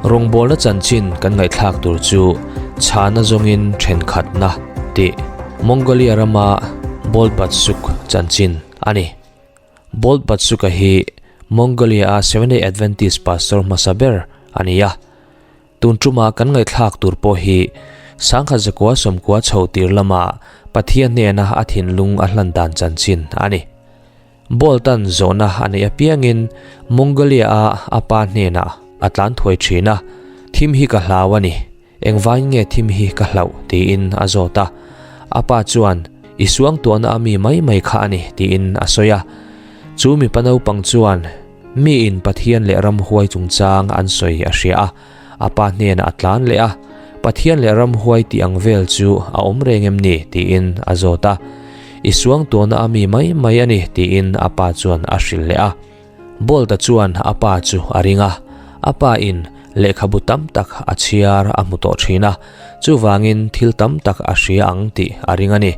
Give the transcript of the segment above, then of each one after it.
Rawngbawlna chanchin kan ngaihthlak tur chu chhana zawngin thenkhatna tih Mongolia rama Bolbatsuk chanchin a ni. Bolbatsuka hi Mongolia-a Seventh-day Adventist pastor hmasa ber a ni a. Tun tuma kan ngaihthlak tur pawh hi Sangkhat zakua sawmkua chho tir lama Pathian hnena a thinlung a hlan dan chanchin a ni. Boltan zawhna a neih apiangin Mongolia-a a pa hnenah a tlan thuai thin a, Thim hi ka hlau a ni, engvain nge thim hi ka hlauh? tiin a zawt a. A pa chuan, I suangtuahna a mi mai mai kha a ni, tiin a sawi a. Chu mipa naupang chuan, Miin Pathian leh ramhuai chungchang an sawi a hria a, a pa hnenah a tlan leh a, Pathian leh ramhuai tih ang vel chu a awm reng em ni? tiin a zawt a. I suangtuahna a mi mai mai a ni, tiin a pa chuan a hrilh leh a. Bolt-a chuan a pa chu a ring a, a pa in lehkhabu tam tak a chhiar a hmu tawh thin a, chuvangin thil tam tak a hria ang tih a ring a ni.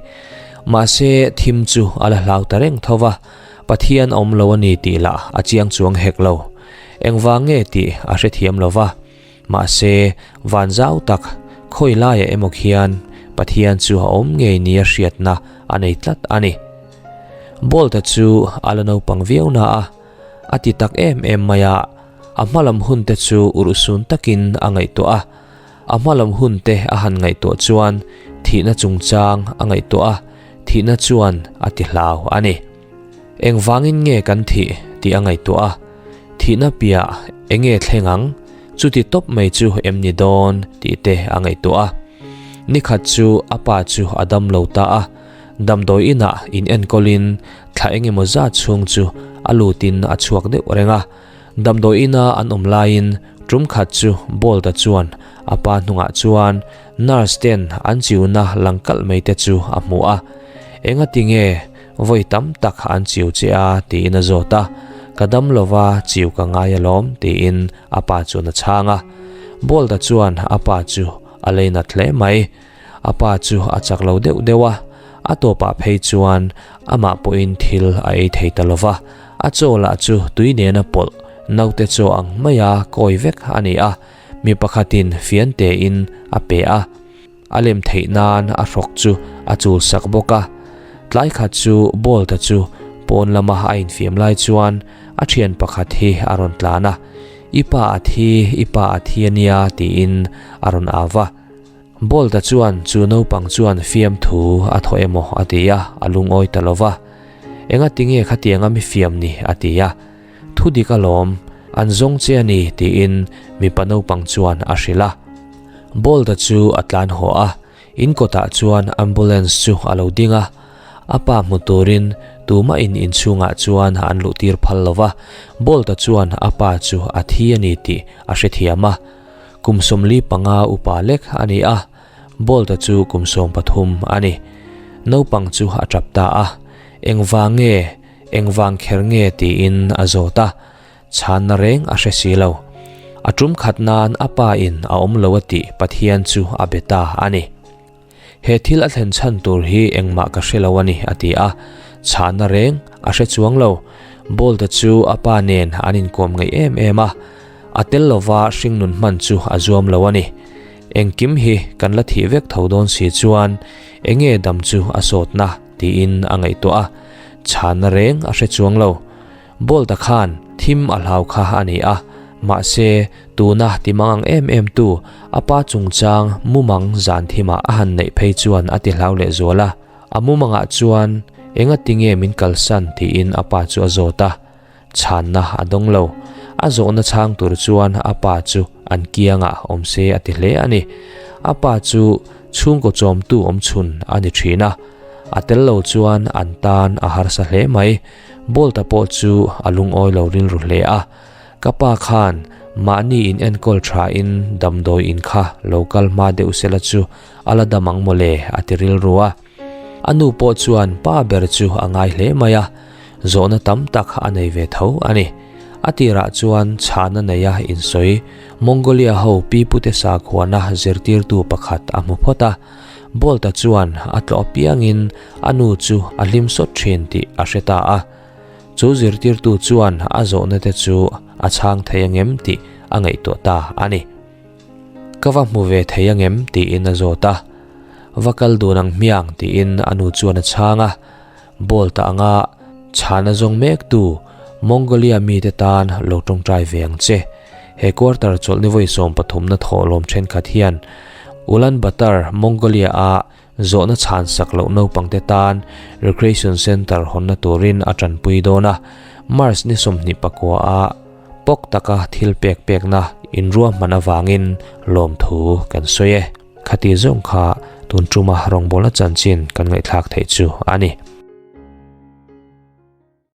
Mahse, thim chu a la hlau ta reng tho va. Pathian a awm lo a ni tih lah a chiang chuang hek lo. Engvang nge tih a hrethiam lo va. Mahse, van zau tak, khawi laiah emaw khian Pathian chu a awm ngei nia hriatna a nei tlat a ni. Bolt-a chu a la naupang viau na a, a ti tak em em mai a, a hmalam hunte chu urhsun takin a ngaihtuah a. A hmalam hunte a han ngaihtuah chuan thihna chungchang a ngaihtuah a, thihna chuan a ti hlau a ni. Engvangin nge kan thih tih a ngaihtuah a, thihna piah enge thleng ang, chuti tawp mai chu em ni dawn tih te a ngaihtuah a. Nikhat chu a pa chu a dam lo ta a, damdawi inah in enkawlin thla engemaw zat chhung chu a lutin a chhuak deuh reng a. Damdawi ina an awm laiin tum khat chu Bolt-a chuan a pa hnungah chuan nurse ten an chiuna lang kalh mai te chu a hmu a. Engati nge vawi tam tak an chiu che a tiin a zawt a, Ka dam lova chiu ka ngai alawm tiin a pa chuan a chhang a. Bolt-a chuan a pa chu a leinat hle mai. A pa chu a chak lo deuh deuh a, a tawpah phei chuan amah pawhin thil a ei thei ta lo va. A chaw lah chu tui nena pawlh naute chaw ang maia kawi vek a ni a, mi pakhatin fian tein a pe a, a lem theih nan a hrawk chu a chul sak bawk a. Tlai khat chu Bolt-a chu pawn lama a infiam lai chuan a thian pakhat hi a rawn tlan a, I pa a thi, i pa a thi a nia tiin a rawn au va. Bolt-a chuan chu naupang chuan fiamthu a thaw emaw a ti a, a lungawi ta lo va. Engati nge khatianga mi fiam ni? a ti a. Thu dik alawm, an zawng che a ni tiin mipa naupang chuan a hrilh a. Bolt-a chu a tlan haw a, in kawtah chuan ambulance chu a lo ding a. A pa hmu turin tumah in inchhungah chuan an luhtir phal lo va, Bolt-a chuan a pa chu a thi a ni tih a hrethiam a. Kum 45 upa lek a ni a, Bolt-a chu kum 13 a ni. Naupang chu a tap ta a, Engvang nge, engvang kher nge tiin a zawt a, chhanna reng a hre si lo. A tum khat nan a pa in a awm lo a tih Pathian chu a be ta a ni. He thil a thlen chhan tur hi engmah ka hre lo a ni, a ti a. Chhahna reng a hre chuang lo. Bolt-a chu a pa nen an inkawm ngaih em em a, a tel lova hringnun hman chu a zuam lo a ni. Engkim hi kan la thih vek tho dawn si chuan enge dam chu a sawtna tiin a ngaihtuah a, chhahna reng a hre chuang lo. Bolt-a khan thim a hlau kha a ni a, mahse tuna timang ang em em tu a pa chungchang mumang zan thimah a han neih phei chuan a ti hlau leh zual a. A mumangah chuan enga tinge min kalsan tiin a pa chu a zawt a, chhanna a dawng lo. A zawhna chhang tur chuan a pa chu an kiangah awm se a ti hle a ni. A pa chu chhungkaw chawmtu awmchhun a ni thin a, a tel lo chuan an tan a harsa hle mai. Bolt-a pawh chu a lungawi lo rilru hle a, Ka pa khan mahni in enkawl thain damdawi in kha lo kal hma deuh sela chu a la dam ang mawle a ti rilru a. A nu pawh chuan pa ber chu a ngai hle mai a, zawhna tam tak a nei ve tho a ni. A tirah chuan chhana neia insawi Mongolia ho pipute sakhuana zirtirtu pakhat a hmu phawt a, Bolt-a chuan a tlawh apiangin a nu chu a hlim sawt thin tih a hre ta a. Chu zirtirtu chuan a zawhna te chu a chhang thei angem tih a ngaihtuah ta a ni. Ka va hmu ve thei angem? tiin a zawt a. Va kal dun ang hmiang tiin a nu chuan a chhang a. Bolt a anga chhana zawng mektu Mongolia mite tan lo tawngtai ve ang che. He quarter chawlhni vawi sawmpathumna thawhlawm thenkhat hian Ulaanbaatar, Mongolia-a Zawhna chhan sak loh naupangte tan Recreation Centre hawnna turin a tanpui dawn a, March ni 24 a pawk taka thil pek pekna inruahman avangin lawmthu kan sawi e. Khati zawng kha tun tuma rawngbawlna chanchin kan ngaihthlak theih chu a ni.